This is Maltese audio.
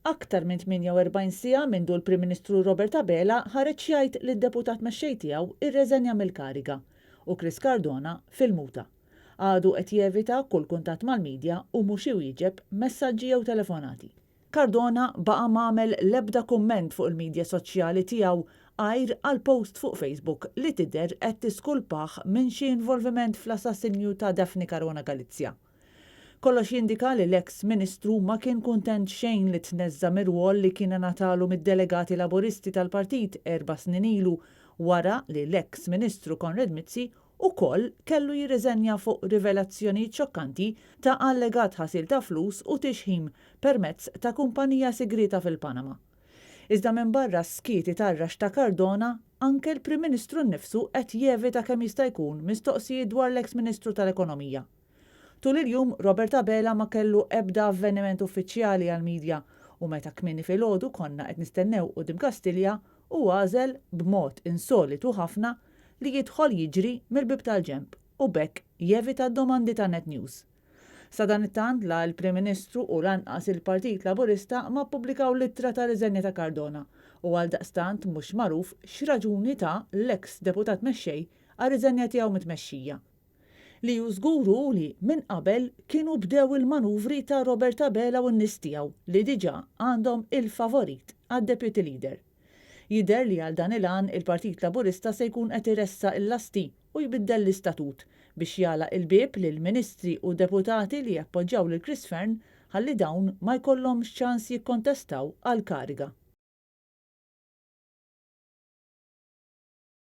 Aktar minn 48 siegħa mindu l-Prim Ministru Robert Abela ħareġ jgħid li d-Deputat Mexxej tiegħu rreżenja mill-kariga u Chris Cardona fil-muta. Għadu qed jevita kull kuntatt mal-media u mhux iwieġeb messaġġi jew telefonati. Cardona baqa' m'għamel l-ebda kumment fuq il-media soċjali tiegħu għajr għal post fuq Facebook li tidher qed tiskulpah minn xi involviment fl-assassinju ta' Daphne Caruana Galizia. Kollox jindika li l-eks Ministru ma kien kuntent xejn li tneżża' mir-rwol li kien ingħatalu mid-delegati Laburisti tal-partit erba' snin ilu wara li l-eks Ministru Konrad Mizzi ukoll kellu jirriżenja fuq rivelazzjonijiet xokkanti ta' allegat ħasil ta' flus u tixħim permezz ta' kumpanija sigrieta fil-Panama. Iżda minbarra s-skiet itarrax ta' Cardona, anke l-Prim Ministru nnifsu qed jevita kemm jista' jkun mistoqsijiet dwar l-eks Ministru tal-Ekonomija. Tul il-jum, Robert Abela ma kellu ebda avveniment uffiċjali għall-midja u meta kmieni filgħodu konna qed nistennew quddiem Kastilja u għażel b'mod insolitu ħafna li jidħol jiġri mill-bieb tal-ġenb u b'hekk jevita d-domandi ta' Net News. Sadanittant la l-Prim Ministru u lanqas il-Partit Laburista ma ppubblikaw l-ittra ta' riżenja ta' Cardona u għaldaqstant mhux magħruf x'raġuni ta l-eks deputat mexxej għar-riżenja tiegħu mit-tmexxija. Li hu żgur hu li minn qabel kienu bdew il-manuvri ta' Robert Abela u n-nies tiegħu li diġà għandhom il-favorit għad-Deputy Leader. Jidher li għal dan il-għan il-Partit Laburista se jkun qed iressaq il-lasti u jbiddel l-istatut biex jagħlaq il-bieb lil ministri u deputati li jappoġġjaw lil Chris Fearne ħalli dawn ma jkollhomx ċans jikkontestaw għall-kariga.